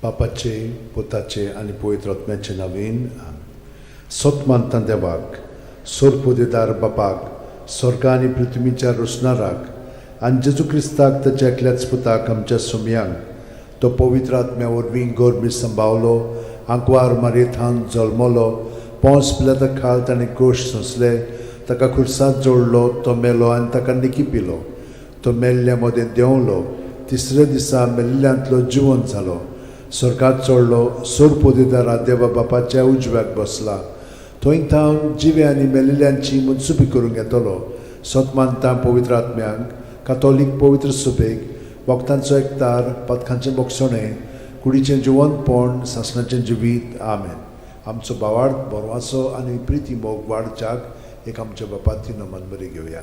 बापाचे, पुताचे आनी पवित्र आत्म्याचे नांवान आमेन. सत मानता देवाक, सोरपोदेदार बापाक, स्वर्गा आनी पृथ्वीच्या रोसणाराक, आनी जेजू क्रिस्ताक, ताच्या एकल्याच पुताक, आमच्या सोमयांक, तो पवित्र आत्म्या वरवीं गर्भी संभावलो, आंकवार मारयेथावन जल्मलो, पोंस पिलाता खाल ताणें कोश सोंसले, ताका खुर्सात जोडलो, तो मेलो आनी ताका निकी पिलो, तो मेल्ल्या मदें देंवलो, तिसऱ्या दिसा मेल्ल्यांतलो जिवंत जालो, स्वर्गात चडलो, सोरपोदेदारा देवा बापाच्या उजव्याक बसला, थंय थावन जिवे आनी मेल्ल्यांची मनसुबी करूंक येतलो. सत मानता पवित्र आत्म्यांक, कातोलीक पवित्र सभेक, भक्तांचो एकतार, पदकांचें बक्षणें, कुडीचें जिवंतपण, सासणाचें जिवीत. आमेन. आमचो भावार्थ, बरवासो आनी प्रिती मोग वाडच्याक एक आमच्या बापाती नमन बरी घेवया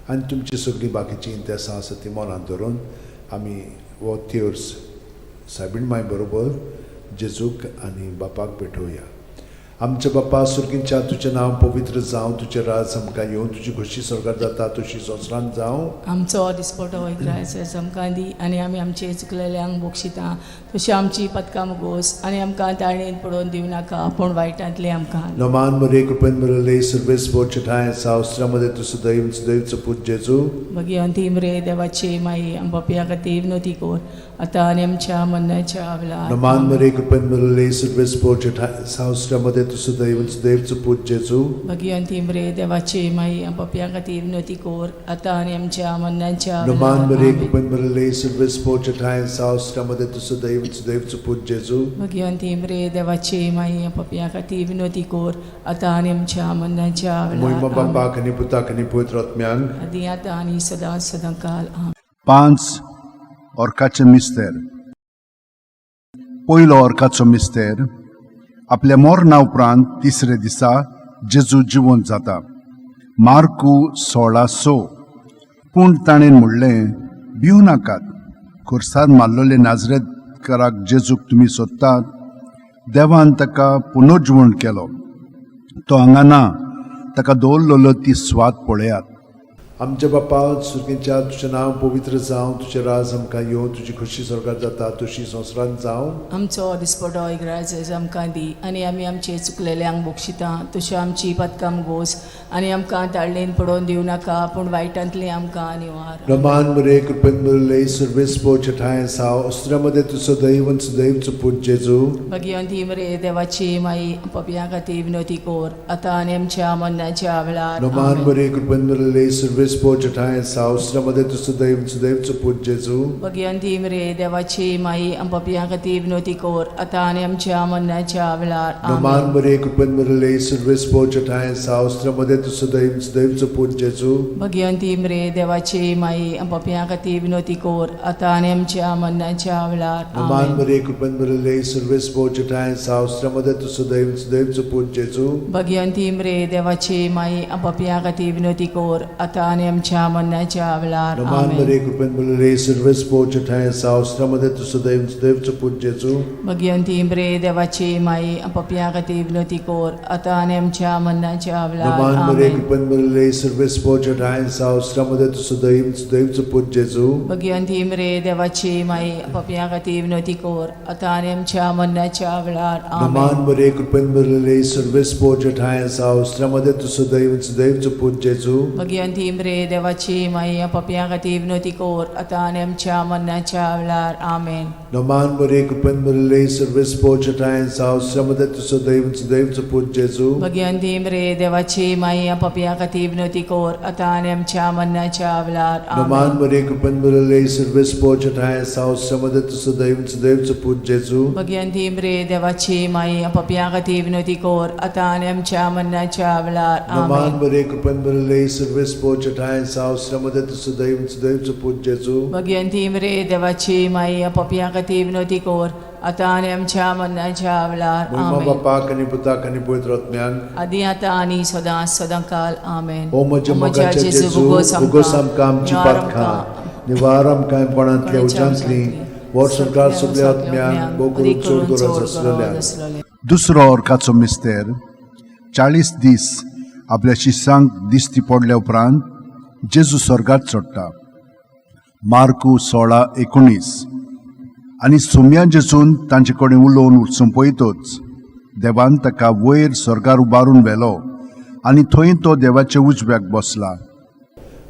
आनी तुमची सगळीं बाकीचीं इंतेसां आसा ती मनांत धरून आमी हो तेर्स सायबीण माय बरोबर जेजूक आनी बापाक भेटोवया. आमच्या बापा सुर्गींच्या, तुजें नांव पवित्र जावं, तुजें राज आमकां येवं, तुजी खोशी स्वर्गात जाता तशी संवसारांत जावं. आमचो दिसपटो इग्रायस आमकां दी आनी आमी आमचे चुकलेल्यांक बक्षिता तशी आमची पदकां मुगोस आनी आमकां ताळणेन पडोवन दिवं नाका, पूण वायटांतले आमकां. नमान मरे, कृपेन भरले, सर्वेस्पर ठांय सावस्त्रामध्ये तूं सदैव सदैवचो पूत जेजू. भगिवंती मरे देवाची माई, आम पापया खातीर विनवती कर, आतां आनी आमच्या मरणाच्या वेळार. नमान मरे, कृपेन भरले, सर्वेस्पर ठांय सावस्त्रामध्ये तूं सदैव सदैवचो पूत जेजू. भगिवंती मरे देवाची माई, आम पापया खातीर विनवती कर, आतां आनी आमच्या मरणाच्या नमान वेळार. मरे, आमेन. कृपेन भरले, सर्वेस्पर ठांय सावस्त्रामध्ये तूं सदैव सदैवचो पूत जेजू. भगिवंती मरे देवाची माई, आम पापया खातीर विनवती कर, आतां आनी आमच्या मरणाच्या मोहिमा वेळार. आमेन. बापाक आनी पुताक आनी पवित्र आत्म्यांक. आदी आतां आनी सदां सदां काल. आमेन. पांच ऑर्काचे मिस्तेर. पयलो ऑर्काचो मिस्तेर, आपल्या मरणा उपरांत तिसरे दिसा जेजू जिवंत जाता. मार्कू 16:6. पूण ताणें म्हणलें, भिवू नाकात. खुर्सार मारलेले नाजरेतकाराक जेजूक तुमी सोदतात. देवान ताका पुनर्जिवण केलो. तो हांगा ना. ताका दवरलेलो ती सुवात पळयात. आमच्या बापा सुर्गींच्या, तुजें नांव पवित्र जावं, तुजें राज आमकां येवं, तुजी खोशी स्वर्गात जाता तशी संवसारांत जावं. आमचो दिसपटो इग्राज आमकां दी आनी आमी आमचे चुकलेल्यांक बक्षिता तश्यो आमची पदकां गोस आनी आमकां ताळणेन पडोवन दिवं नाका, पूण वायटांतली आमकां निवार. रमान मरे, कृपेन भरले, सर्वेस्पर ठांय साव अस्त्रामध्ये तूं सदैव सदैवचो पूत जेजू. भगिवंती मरे देवाची माई, पपया खातीर विनवती कर, आतां आनी आमच्या मरणाच्या वेळार. रमान आमेन. मरे, कृपेन भरले, सर्वेस्पर ठांय साव अस्त्रामध्ये तूं सदैव सदैवचो पूत जेजू. भगिवंती मरे देवाची माई, पपया खातीर विनवती कर, आतां आनी आमच्या मरणाच्या वेळार. रमान आमेन. मरे, कृपेन भरले, सर्वेस्पर ठांय साव अस्त्रामध्ये तूं सदैव सदैवचो पूत जेजू. भगिवंती मरे देवाची माई, पपया खातीर विनवती कर, आतां आनी आमच्या मरणाच्या वेळार. रमान आमेन. मरे, कृपेन भरले, सर्वेस्पर ठांय साव अस्त्रामध्ये तूं सदैव सदैवचो पूत जेजू. भगिवंती मरे देवाची माई, पपया खातीर विनवती कर, आतां आनी आमच्या मरणाच्या वेळार. रमान आमेन. मरे, कृपेन भरले, सर्वेस्पर ठांय साव अस्त्रामध्ये तूं सदैव सदैवचो पूत जेजू. भगिवंती मरे देवाची माई, पपया खातीर विनवती कर, आतां आनी आमच्या मरणाच्या वेळार. रमान मरे, आमेन. कृपेन भरले, सर्वेस्पर ठांय साव अस्त्रामध्ये तूं सदैव सदैवचो पूत जेजू. भगिवंती मरे देवाची माई, पपया खातीर विनवती कर, आतां आनी आमच्या मरणाच्या वेळार. रमान आमेन. मरे, कृपेन भरले, सर्वेस्पर ठांय साव अस्त्रामध्ये तूं सदैव सदैवचो पूत जेजू. भगिवंती मरे देवाची माई, पपया खातीर विनवती कर, आतां आनी आमच्या मरणाच्या वेळार. आमेन. रमान मरे, कृपेन भरले, सर्वेस्पर ठांय साव अस्त्रामध्ये तूं सदैव सदैवचो पूत जेजू. भगिवंती मरे देवाची माई, पपया खातीर विनवती कर, आतां आनी आमच्या मरणाच्या वेळार. रमान आमेन. मरे, कृपेन भरले, सर्वेस्पर ठांय साव अस्त्रामध्ये तूं सदैव सदैवचो पूत जेजू. भगिवंती मरे देवाची माई, पपया खातीर विनवती कर, आतां आनी आमच्या मरणाच्या वेळार. रमान आमेन. मरे, कृपेन भरले, सर्वेस्पर ठांय साव अस्त्रामध्ये तूं सदैव सदैवचो पूत जेजू. भगिवंती मरे देवाची माई, पपया खातीर विनवती कर, आतां आनी आमच्या मरणाच्या वेळार. मोहिमा आमेन. बापाक आनी पुताक आनी पवित्र आत्म्याक. आदी आतां आनी सदां सदां काल. आमेन. ओ म्हज्या मोगाच्या जेजू, उगोस आमकां आमची पातकां, निवार आमकां कोणांतल्या उज्यांतली, वर्स संवसार सगल्या आत्म्यांक, भोव करून चड गरज आसलेल्या. दुसरो ऑर्काचो मिस्तेर, 40 दीस आपल्या शिसांक दिश्टी पडल्या उपरांत जेजू स्वर्गात चडटा. मार्कू 16:19. आनी सोम्या जेजून तांचे कडेन उलोवन सोंपयतच देवान ताका वयर स्वर्गार उबारून व्हेलो आनी थंय तो देवाच्या उजव्याक बसला.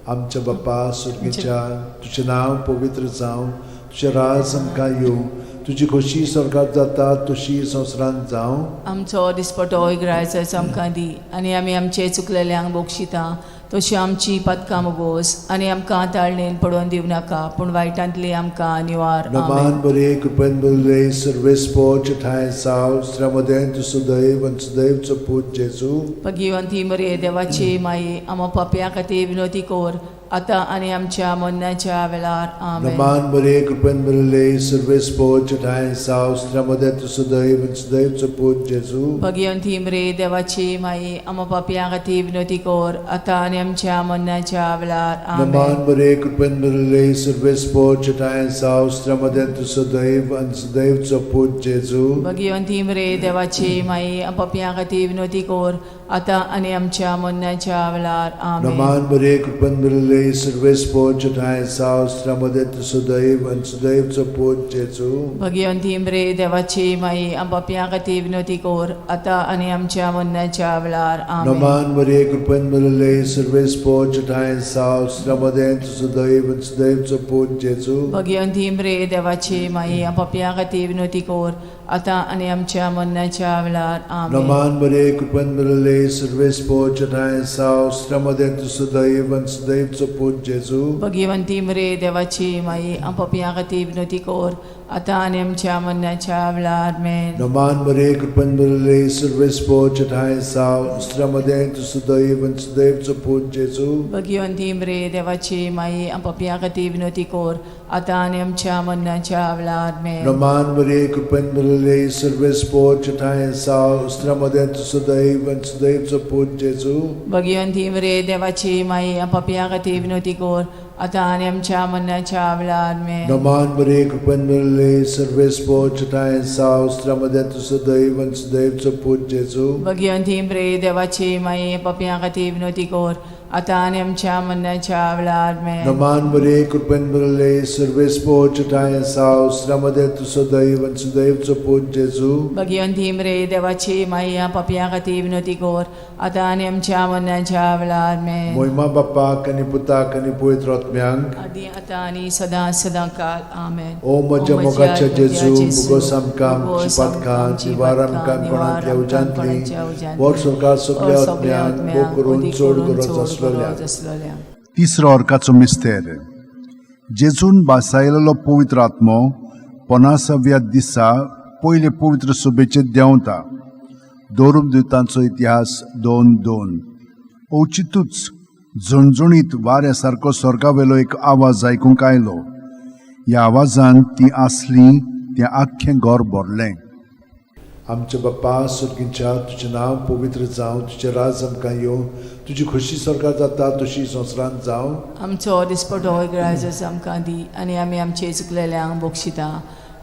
आमच्या बापा सुर्गीच्या, तुजें नांव पवित्र जावं, तुजें राज आमकां येवं, तुजी खोशी स्वर्गात जाता तशी संवसारांत जावं. आमचो दिसपटो इग्रायचो आमकां दी आनी आमी आमचे चुकलेल्यांक बक्षिता तशी आमची पातकां मोगोस आनी आमकां ताळणेन पडोवन दिवं नाका पूण वायटांतली आमकां निवार. आमेन. नमान बरे कृपेन बरले सर्वेस्पोच ठांय साव श्रमदें तूं सुदैव आनी सुदैवचो पूत जेजू. भगिवंती मरे देवाची माई, आमा पापया खातीर विनोती कर आतां आनी आमच्या मरणाच्या वेळार. आमेन. नमान बरे कृपेन बरले सर्वेस्पोच ठांय साव श्रमदें तूं सुदैव आनी सुदैवचो पूत जेजू. भगिवंती मरे देवाची माई, आमा पापया खातीर विनोती कर आतां आनी आमच्या मरणाच्या वेळार. आमेन. नमान बरे कृपेन बरले सर्वेस्पोच ठांय साव श्रमदें तूं सुदैव आनी सुदैवचो पूत जेजू. भगिवंती मरे देवाची माई, पापया खातीर विनोती कर आतां आनी आमच्या मरणाच्या वेळार. आमेन. नमान बरे कृपेन बरले सर्वेस्पोच ठांय साव श्रमदें तूं सुदैव आनी सुदैवचो पूत जेजू. भगिवंती मरे देवाची माई, पापया खातीर विनोती कर आतां आनी आमच्या मरणाच्या वेळार. आमेन. नमान बरे कृपेन बरले सर्वेस्पोच ठांय साव श्रमदें तूं सुदैव आनी सुदैवचो पूत जेजू. भगिवंती मरे देवाची माई, पापया खातीर विनोती कर आतां आनी आमच्या मरणाच्या वेळार. आमेन. नमान बरे कृपेन बरले सर्वेस्पोच ठांय साव श्रमदें तूं सुदैव आनी सुदैवचो पूत जेजू. भगिवंती मरे देवाची माई, पापया खातीर विनोती कर आतां आनी आमच्या मरणाच्या वेळार. आमेन. नमान बरे कृपेन बरले सर्वेस्पोच ठांय साव श्रमदें तूं सुदैव आनी सुदैवचो पूत जेजू. भगिवंती मरे देवाची माई, पापया खातीर विनोती कर आतां आनी आमच्या मरणाच्या वेळार. आमेन. नमान बरे कृपेन बरले सर्वेस्पोच ठांय साव श्रमदें तूं सुदैव आनी सुदैवचो पूत जेजू. भगिवंती मरे देवाची माई, पापया खातीर विनोती कर आतां आनी आमच्या मरणाच्या वेळार. आमेन. नमान बरे कृपेन बरले सर्वेस्पोच ठांय साव श्रमदें तूं सुदैव आनी सुदैवचो पूत जेजू. भगिवंती मरे देवाची माई, पापया खातीर विनोती कर आतां आनी आमच्या मरणाच्या वेळार. आमेन. नमान बरे कृपेन बरले सर्वेस्पोच ठांय साव श्रमदें तूं सुदैव आनी सुदैवचो पूत जेजू. भगिवंती मरे देवाची माई, पापया खातीर विनोती कर आतां आनी आमच्या मरणाच्या वेळार. आमेन. मोहिमा बाप्पाक आनी पुताक आनी पवित्र आत्म्यांक, आदी आतां आनी सदां सदां काल. आमेन. ओ म्हज्या मोगाच्या जेजू, मुगोस आमकां आमची पातकां निवार आमकां कोणांतल्या उज्यांतली, वर स्वर्गात सगल्या आत्म्यांक भोग करून चड गरज आसलेल्या. आसलेल्या. तिसरो अर्काचो मिस्तेर. जेजून बासायलेलो पवित्र आत्मो पनासाव्या दिसा पयले पवित्र सभेचेर देंवता. दवरूप दुतांचो इतिहास 2:2. अवचितूच झणझणीत वाऱ्या सारको स्वर्गावेलो एक आवाज आयकूंक आयलो. ह्या आवाजान ती आसली तें आख्खें घर भरलें. आमच्या बाप्पा स्वर्गीच्या, तुजें नांव पवित्र जावं, तुजें राज आमकां येवं, तुजी खोशी स्वर्गात जाता तशी संवसारांत जावं. आमचो दिसपटो इग्रायजस आमकां दी आनी आमी आमचे चुकलेल्यांक बक्षिता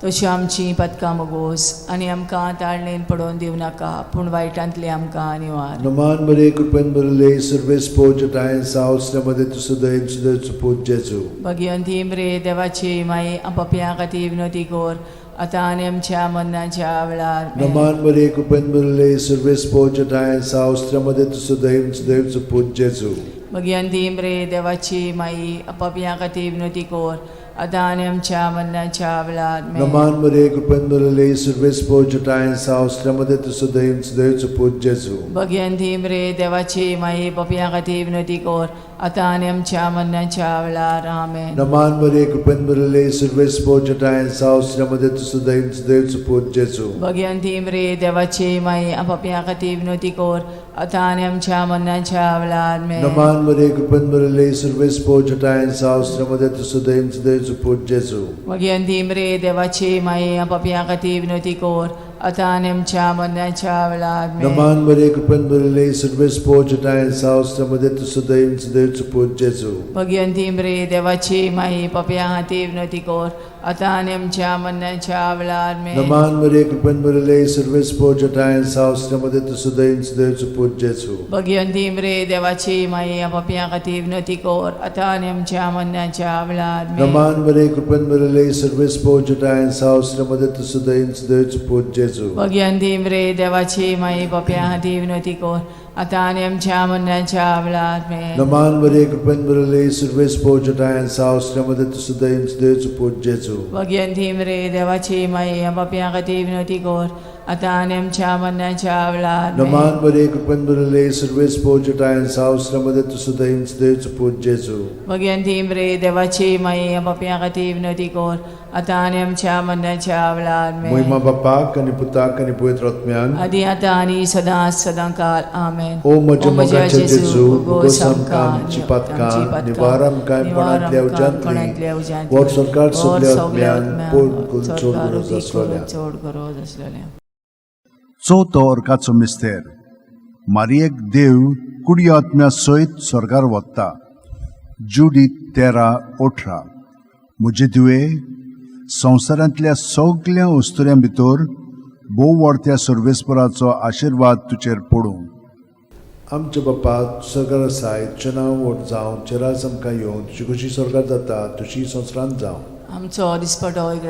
तशी आमची पातकां मोगोस आनी आमकां ताळणेन पडोवन दिवं नाका पूण वायटांतली आमकां निवार. नमान बरे कृपेन बरले सर्वेस्पोच ठांय साव श्रमदें तूं सुदैव सुदैवचो पूत जेजू. भगिवंती मरे देवाची माई, पापया खातीर विनोती कर आतां आनी आमच्या मरणाच्या वेळार. आमेन. नमान बरे कृपेन बरले सर्वेस्पोच ठांय साव श्रमदें तूं सुदैव सुदैवचो पूत जेजू. भगिवंती मरे देवाची माई, पापया खातीर विनोती कर आतां आनी आमच्या मरणाच्या वेळार. आमेन. नमान बरे कृपेन बरले सर्वेस्पोच ठांय साव श्रमदें तूं सुदैव सुदैवचो पूत जेजू. भगिवंती मरे देवाची माई, पापया खातीर विनोती कर आतां आनी आमच्या मरणाच्या वेळार. आमेन. नमान बरे कृपेन बरले सर्वेस्पोच ठांय साव श्रमदें तूं सुदैव सुदैवचो पूत जेजू. भगिवंती मरे देवाची माई, पापया खातीर विनोती कर आतां आनी आमच्या मरणाच्या वेळार. आमेन. नमान बरे कृपेन बरले सर्वेस्पोच ठांय साव श्रमदें तूं सुदैव सुदैवचो पूत जेजू. भगिवंती मरे देवाची माई, पापया खातीर विनोती कर आतां आनी आमच्या मरणाच्या वेळार. आमेन. नमान बरे कृपेन बरले सर्वेस्पोच ठांय साव श्रमदें तूं सुदैव सुदैवचो पूत जेजू. भगिवंती मरे देवाची माई, पापया खातीर विनोती कर आतां आनी आमच्या मरणाच्या वेळार आमेन. नमान मरिये, कृपेन भरिल्ले, सर्वेस्पोर जटायन साव, मध्ये तूं सदैव देवचो पूत जेजू. भगिवंती मरे देवाची माई, पापयां खातीर विनवती कर, आतां आनी आमच्या मरणाच्या वेळार आमेन. नमान मरिये, कृपेन भरिल्ले, सर्वेस्पोर जटायन साव, मध्ये तूं सदैव देवचो पूत जेजू. भगिवंती मरे देवाची माई, पापयां खातीर विनवती कर, आतां आनी आमच्या मरणाच्या वेळार आमेन. नमान मरिये, कृपेन भरिल्ले, सर्वेस्पोर जटायन साव, मध्ये तूं सदैव देवचो पूत जेजू. भगिवंती मरे देवाची माई, पापयां खातीर विनवती कर, आतां आनी आमच्या मरणाच्या वेळार आमेन. नमान मरिये, कृपेन भरिल्ले, सर्वेस्पोर जटायन साव, मध्ये तूं सदैव देवचो पूत जेजू. भगिवंती मरे देवाची माई, पापयां खातीर विनवती कर, आतां आनी आमच्या मरणाच्या वेळार आमेन. महिमा बापाक आनी पुताक आनी पवित्र आत्म्याक. आदी आतां आनी सदां सदां काल आमेन. ओ म्हज्या मोगाचे जेजू, भोगोस आमकां आमची पातकां, निवार आमकां कोणांतल्या उज्यांतली, व्हड सरकार सगल्या आत्म्यान पोड करून चड गरज आसलेल्या. चड गरज आसलेल्या. चवथो अर्काचो मिस्तेर. मारियेक देव कुडी आत्म्या सयत स्वर्गार वता. जुडी 13:18. म्हजे धुवे, संवसारांतल्या सगल्या अस्तुऱ्यां भितर भोव व्हडत्या सर्वेस्पराचो आशिर्वाद तुजेर पडूं. आमच्या बापा सरकार आसाय, तुजें नांव व्हड जावं, तुजें राज आमकां येवं, तुजी खुशी स्वर्गार जाता तशी संवसारांत जावं. आमचो दिसपटो एक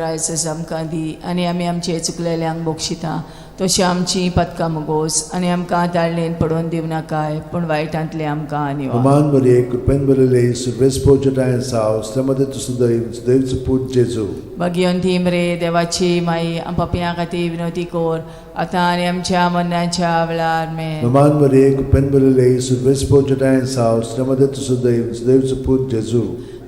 आमकां दी आनी आमी आमचे चुकलेल्यांक बक्षिता तशी आमची पदकां मुगोस आनी आमकां ताळणेन पडोवन दिवं नाकाय, पूण वायटांतले आमकां निवार. नमान मरिये, कृपेन भरिल्ले, सर्वेस्पोर जटायन साव, मध्ये तूं सदैव देवचो पूत जेजू. भगिवंती मरे देवाची माई, पापयां खातीर विनवती कर, आतां आनी आमच्या मरणाच्या वेळार आमेन. नमान मरिये, कृपेन भरिल्ले, सर्वेस्पोर जटायन साव, मध्ये तूं सदैव देवचो पूत जेजू.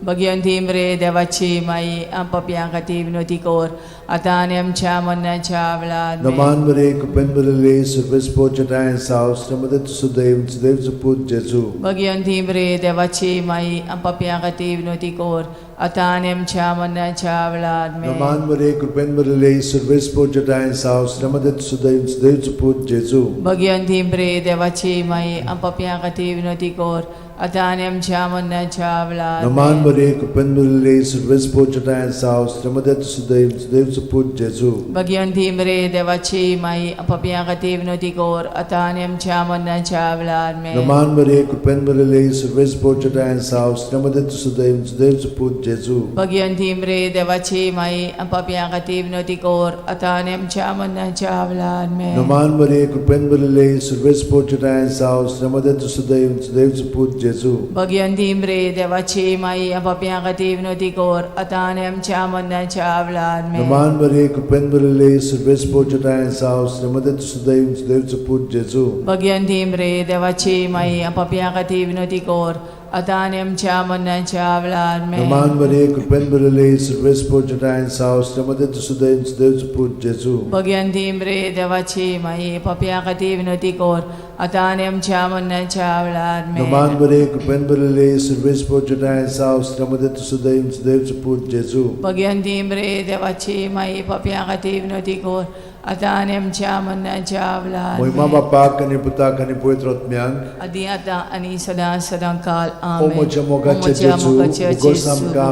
भगिवंती मरे देवाची माई, पापयां खातीर विनवती कर, आतां आनी आमच्या मरणाच्या वेळार आमेन. नमान मरिये, कृपेन भरिल्ले, सर्वेस्पोर जटायन साव, मध्ये तूं सदैव देवचो पूत जेजू. भगिवंती मरे देवाची माई, पापयां खातीर विनवती कर, आतां आनी आमच्या मरणाच्या वेळार आमेन. नमान मरिये, कृपेन भरिल्ले, सर्वेस्पोर जटायन साव, मध्ये तूं सदैव देवचो पूत जेजू. भगिवंती मरे देवाची माई, पापयां खातीर विनवती कर, आतां आनी आमच्या मरणाच्या वेळार नमान आमेन. मरिये, कृपेन भरिल्ले, सर्वेस्पोर जटायन साव, मध्ये तूं सदैव देवचो पूत जेजू. भगिवंती मरे देवाची माई, पापयां खातीर विनवती कर, आतां आनी आमच्या मरणाच्या वेळार आमेन. नमान मरिये, कृपेन भरिल्ले, सर्वेस्पोर जटायन साव, मध्ये तूं सदैव देवचो पूत जेजू. भगिवंती मरे देवाची माई, पापयां खातीर विनवती कर, आतां आनी आमच्या मरणाच्या वेळार आमेन. नमान मरिये, कृपेन भरिल्ले, सर्वेस्पोर जटायन साव, मध्ये तूं सदैव देवचो पूत जेजू. भगिवंती मरे देवाची माई, पापयां खातीर विनवती कर, आतां आनी आमच्या मरणाच्या वेळार आमेन. नमान मरिये, कृपेन भरिल्ले, सर्वेस्पोर जटायन साव, मध्ये तूं सदैव देवचो पूत जेजू. भगिवंती मरे देवाची माई, पापयां खातीर विनवती कर, आतां आनी आमच्या मरणाच्या वेळार आमेन. नमान मरिये, कृपेन भरिल्ले, सर्वेस्पोर जटायन साव, मध्ये तूं सदैव देवचो पूत जेजू. भगिवंती मरे देवाची माई, पापयां खातीर विनवती कर, आतां आनी आमच्या मरणाच्या वेळार आमेन. नमान मरिये, कृपेन भरिल्ले, सर्वेस्पोर जटायन साव, मध्ये तूं सदैव देवचो पूत जेजू. भगिवंती मरे देवाची माई, पापयां खातीर विनवती कर, आतां आनी आमच्या मरणाच्या वेळार महिमा आमेन. बापाक आनी पुताक आनी पवित्र आत्म्याक. आदी आतां आनी सदां सदां काल ओ आमेन. म्हज्या मोगाचे जेजू, भोगोस आमकां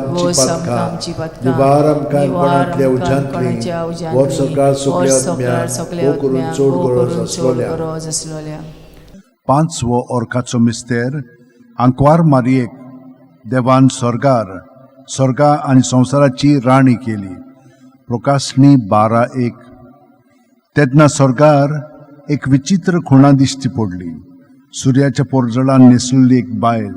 आमची पातकां, निवार आमकां कोणांतल्या उज्यांतली, व्हड सरकार सगल्या आत्म्याक भोव करून चड गरज आसलोल्या. गरज आसलोल्या. पांचवो अर्काचो मिस्तेर. आंकवार मारियेक देवान स्वर्गार स्वर्गा आनी संवसाराची राणी केली. प्रकाशणी 12:1. तेन्ना स्वर्गार एक विचित्र खुणा दिश्टी पडली. सुर्याच्या पोरजळान न्हेसलेली एक बायल,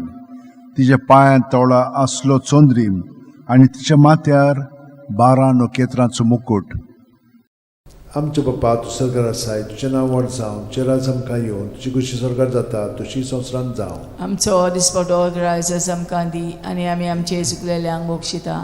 तिच्या पांयां तोळा आसलो चंद्रीम आनी तिच्या माथ्यार 12 नखेत्रांचो मुकूट. आमच्या बापा, तूं सरकार आसाय, तुजें नांव व्हड जावं, तुजें राज आमकां येवं, तुजी खुशी सरकार जाता तशी संवसारांत जावं. आमचो दिसपटो रायस आमकां दी आनी आमी आमचे चुकलेल्यांक बक्षिता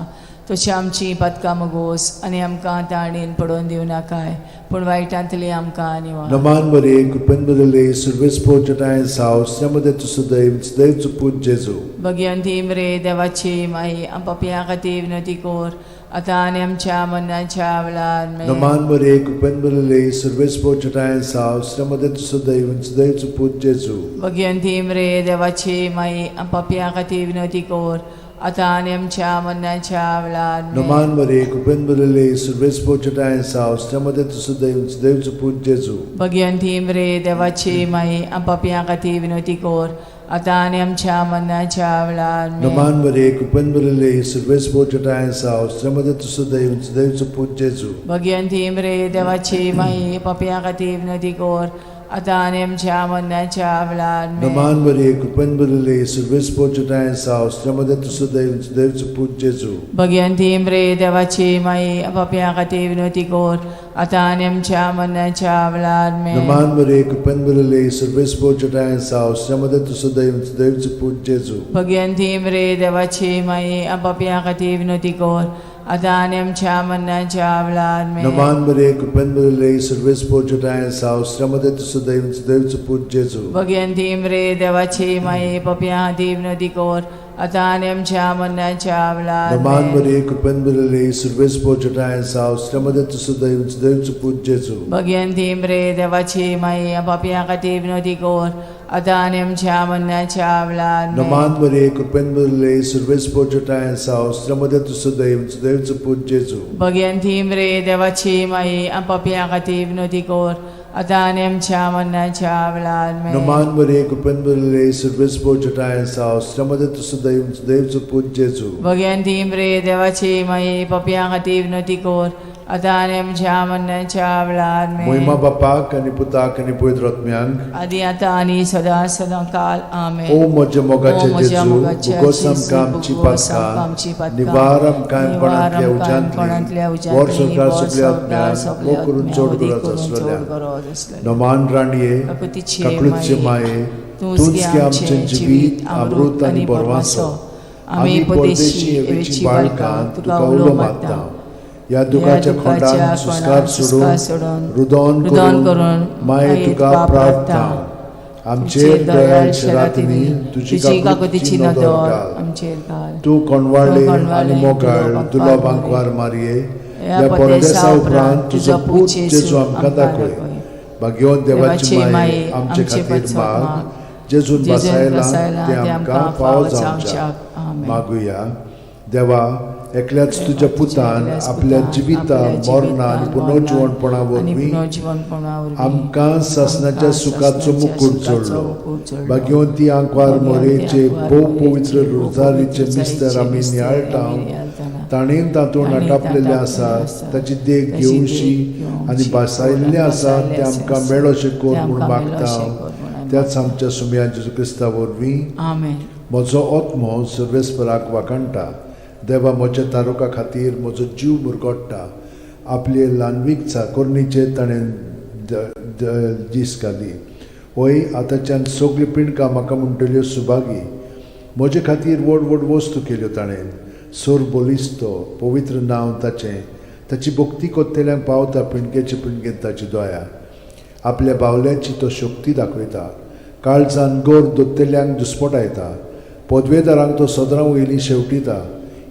तशी आमची पातकां मुगोस आनी आमकां ताणेन पडोवन दिवं नाकाय, पूण वायटांतली आमकां निवार. नमान मरिये, कृपेन भरिल्ले, सर्वेस्पोर जटायन साव, मध्ये तूं सदैव देवचो पूत जेजू. भगिवंती मरे देवाची माई, पापयां खातीर विनवती कर, आतां आनी आमच्या मरणाच्या वेळार आमेन. नमान मरिये, कृपेन भरिल्ले, सर्वेस्पोर जटायन साव, मध्ये तूं सदैव देवचो पूत जेजू. भगिवंती मरे देवाची माई, पापयां खातीर विनवती कर, आतां आनी आमच्या मरणाच्या वेळार आमेन. नमान मरे कृपेन भरिल्ले सुर्वेस पोचटाय साव श्रमदे तुसो देव देवचो पूत जेजू. भगवंती मरे देवाची माई, आपापया खातीर विनवती कर, आतां आनी आमच्या मरणाच्या वेळार आमेन. नमान मरे कृपेन भरिल्ले सुर्वेस पोचटाय साव श्रमदे तुसो देव देवचो पूत जेजू. भगवंती मरे देवाची माई, पापया खातीर विनवती कर, आतां आनी आमच्या मरणाच्या वेळार आमेन. नमान मरे कृपेन भरिल्ले सुर्वेस पोचटाय साव श्रमदे तुसो देव देवचो पूत जेजू. भगवंती मरे देवाची माई, पापया खातीर विनवती कर, आतां आनी आमच्या मरणाच्या वेळार आमेन. नमान मरे कृपेन भरिल्ले सुर्वेस पोचटाय साव श्रमदे तुसो देव देवचो पूत जेजू. भगवंती मरे देवाची माई, पापया खातीर विनवती कर, आतां आनी आमच्या मरणाच्या वेळार आमेन. नमान मरे कृपेन भरिल्ले सुर्वेस पोचटाय साव श्रमदे तुसो देव देवचो पूत जेजू. भगवंती मरे देवाची माई, पापया खातीर विनवती कर, आतां आनी आमच्या मरणाच्या वेळार नमान आमेन. मरे कृपेन भरिल्ले सुर्वेस पोचटाय साव श्रमदे तुसो देव देवचो पूत जेजू. भगवंती मरे देवाची माई, पापया खातीर विनवती कर, आतां आनी आमच्या मरणाच्या वेळार आमेन. नमान मरे कृपेन भरिल्ले सुर्वेस पोचटाय साव श्रमदे तुसो देव देवचो पूत जेजू. भगवंती मरे देवाची माई, पापया खातीर विनवती कर, आतां आनी आमच्या मरणाच्या वेळार आमेन. नमान मरे कृपेन भरिल्ले सुर्वेस पोचटाय साव श्रमदे तुसो देव देवचो पूत जेजू. भगवंती मरे देवाची माई, पापया खातीर विनवती कर, आतां आनी आमच्या मरणाच्या वेळार आमेन. मोहिमा बापाक आनी पुताक आनी पवित्र आत्म्यांक, आदी आतां आनी सदां सदां काल आमेन. ओ म्हज्या मोगाचे ओ म्हज्या जेजू, मोगाचे भुगोस जेजू, आमकां आमची भुगोस आमकां आमची पातकां, पातकां, निवार आमकां निवार कोणांतल्या आमकां कोणांतल्या उज्यांतली, वर उज्यांतली, संवसार वर सगल्या संवसार आत्म्यांक, सगल्या मोग करून आत्म्यांक, चड वदी गरज करून चड आसलेल्या. गरज आसलेल्या. नमान राणये, काकुतीचे काकळूतचे माये, माये, तूंच तूंच गे गे आमचें आमचें जिवीत, अमृत आनी बरवासो. आमी परदेशी एवेची बाळकां तुका उलो मारता. ह्या दुखाच्या खोंडान सुस्कार सोडून, रुदोन रुदन करून करून माये तुका प्रार्थना. आमचेर दयाळ शेरातिनी तुजी तुजी काकुतीची काकुतीची नदर नदर घाल. आमचेर घाल. तूं कोणवाळे तूं कोणवाळे आनी मोगाळ तुलो तुलो बांकवार बांकवार मारये, ह्या ह्या परदेसा परदेसा उपरांत उपरांत तुजो तुजो पूत पूत जेजू जेजू आमकां आमकां दाखय. दाखय. भाग्यवंत देवाची देवाची माये, माये, आमचे आमचे खातीर पासत माग, माग, जेजून जेजून बसायला बसायला ते ते आमकां आमकां फावो फावो जावच्याक. जावच्याक. आमेन. मागुया. देवा, एकल्याच तुज्या पुतान एकल्याच आपल्या पुतान जिविता आपल्या मरणा आनी जिवितान, पुनर्जिवणपणा मरणान आनी वरवीं पुनर्जिवणपणा वरवीं आमकां सासणाच्या आमकां सुखाचो सासणाच्या मुकूट सुखाचो जोडलो. मुकूट जोडलो. भाग्यवंती आंकवार भाग्यवंती मोरेचे आंकवार भोव मोरेचे पवित्र भोव रोजारीचे पवित्र मिस्तर रोजारीचे आमी मिस्तर नियाळटा, आमी नियाळटाना, ताणें तातूंत ताणें आटापलेलें तातूंत आसा, आसा, ताची देख ताची देख घेवशी घेवशी आनी भासायल्लें आसा भासायल्लें तें आमकां आसा, मेळोशें कर तें म्हूण आमकां मागता मेळोशें कर म्हूण आमी त्याच आमच्या सुमया जेजू क्रिस्ता वरवीं. आमेन. म्हजो आत्मो सर्वेस्पराक वाखाणटा, देवा म्हज्या तारुका खातीर म्हजो जीव मुरगोट्टा. आपले ल्हानवीक चाकोरणीचेर ताणें दीस घाली. वय आतांच्यान सगळीं पिंडकां म्हाका म्हणटल्यो सुभागी. म्हजे खातीर व्हड व्हड वस्तू केल्यो ताणें. सोर बलिस्तो पवित्र नांव ताचें, ताची भक्ती कोत्तेल्यांक पावता पिंडकेचे पिंडकेंत ताची दया. आपल्या बावल्याची तो शक्ती दाखयता, काळजान गोर दोत्तेल्यांक दुस्पटायता. पदवेदारांक तो सदरां वयली शेवटिता,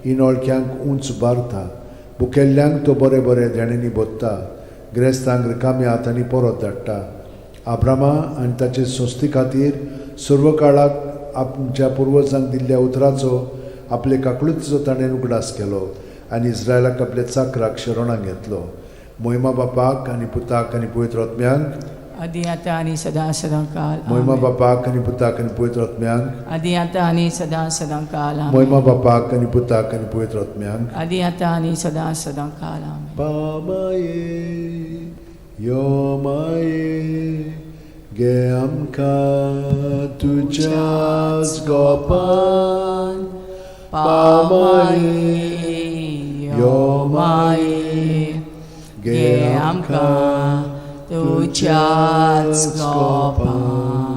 इनोळख्यांक उंच बारता. भुकेल्ल्यांक तो बरें बरें देण्यांनी भोत्ता, ग्रेस्तांक रिकाम्या हातांनी परत धाडटा. आब्रामा आनी ताचे संस्थे खातीर सर्व काळाक आमच्या पुर्वजांक दिल्ल्या उतराचो आपले काकळुतीचो ताणें उगडास केलो आनी इस्रायलाक आपल्या चाकराक शरणाक घेतलो. मोहिमा बापाक आनी पुताक आनी पवित्र आत्म्यांक, आदी आतां आनी सदां सदां काल मोहिमा आमेन. बापाक आनी पुताक आनी पवित्र आत्म्यांक, आदी आतां आनी सदां सदां काल आमेन. मोहिमा बापाक आनी पुताक आनी पवित्र आत्म्यांक. आदी आतां आनी सदां सदां काल आमेन. पामाये यो माये गे आमकां तुज्याच गोपान, पामाये यो माये गे गे आमकां तुज्याच गोपान.